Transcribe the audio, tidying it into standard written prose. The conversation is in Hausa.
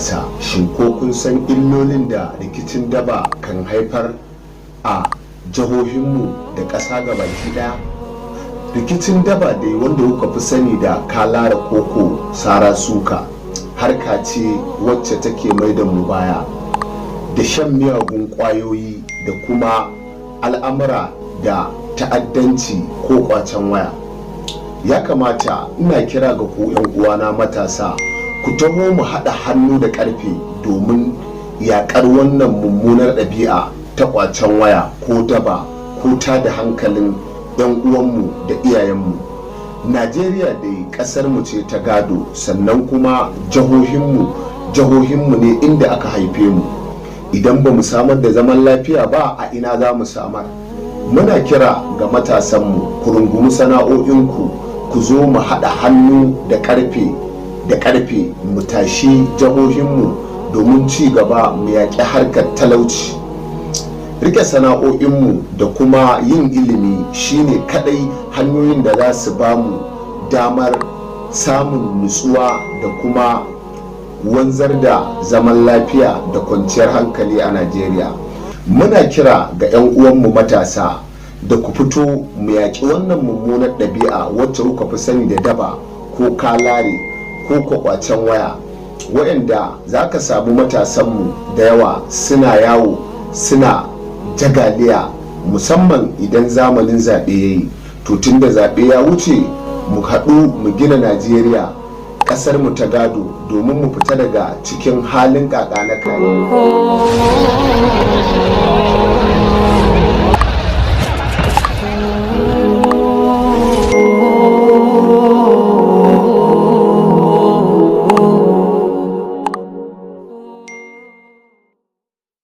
Matasa, shin ko kun san illolin da rikicin daba kan haifar a jihohinmu da ƙasa gabaki ɗaya? Rikicin daba dai, wanda kuka fi sani da kalara koko sara suka, harka ce wacce take mai da mu baya, da shan miyagun ƙwayoyi da kuma al'amura da ta'addanci ko kwacen waya. Ya kamata, ina kira ga ku 'yan uwana matasa, ku taho mu haɗa hannu da ƙarfe domin yaƙar wannan mummunar ɗabi'a ta ƙwacen waya ko daba ko ta da hankalin 'yan uwanmu da iyayenmu. Najeriya dai ƙasar mu ce ta gado, sannan kuma jihohinmu jihohinmu ne inda aka haife mu. Idan ba mu samar da zaman lafiya ba, a ina za mu samar? Muna kira ga matasanmu, ku rungumi sana'o'inku, ku zo mu haɗa hannu da ƙarfe da ƙarfe mu tashi jihohinmu domin ci gaba, mu yaƙi harkar talauci. Rike sana'o'inmu da kuma yin ilimi shine kadai hanyoyin da za su ba mu damar samun nutsuwa da kuma wanzar da zaman lafiya da kwanciyar hankali a Najeriya. Muna kira ga 'yan uwanmu matasa da ku fito mu yaƙi wannan mummunar ɗabi'a wacce kuka fi sani da daba ko kalare ko kwakwacen waya, waɗanda za ka samu matasanmu da yawa suna yawo suna jagaliya, musamman idan zamanin zaɓe ya yi. To, tun da zaɓe ya wuce, mu haɗu mu gina Najeriya, ƙasar mu ta gado, domin mu fita daga cikin halin ƙaƙa na kayi.